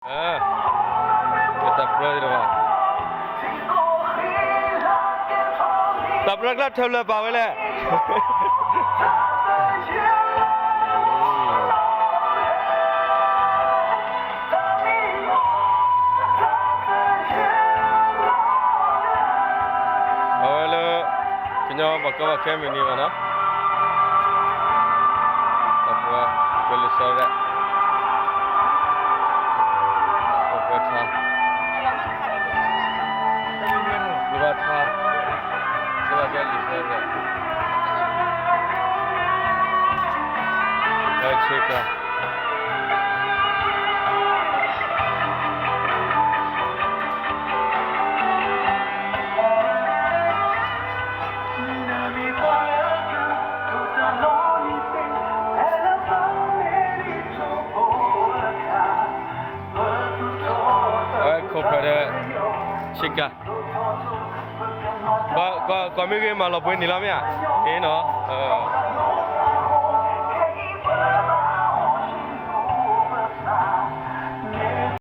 တၢ်ပြၢသ့ၣ်တဖၣ်, တၢ်ပြၢတကျါထၢၣ်လၢာ်ပာ်ဝဲလဲၣ်. အဝဲလၢ ကညီဘၣ်ကီဘၣ်ခဲမုၢ်နံၤဘၣ်နီၤ, တၢ်ပြၢ ကွဲးလံာ်စီဆှံ, ကွဲးထါ, ကွဲးထါ, ကွဲးလံာ်စီဆှံ, ကွဲးဆ့ကၤ အဝဲခိၣ်ဖျၢၣ်ဒီး ဆ့ကၤ, ကွၢ်မ့ၢ်ဂ့ၤမၤလီၤပှဲၤန့ၣ်လီၤမ့ၢ်ဧါ, အ့နီၤ,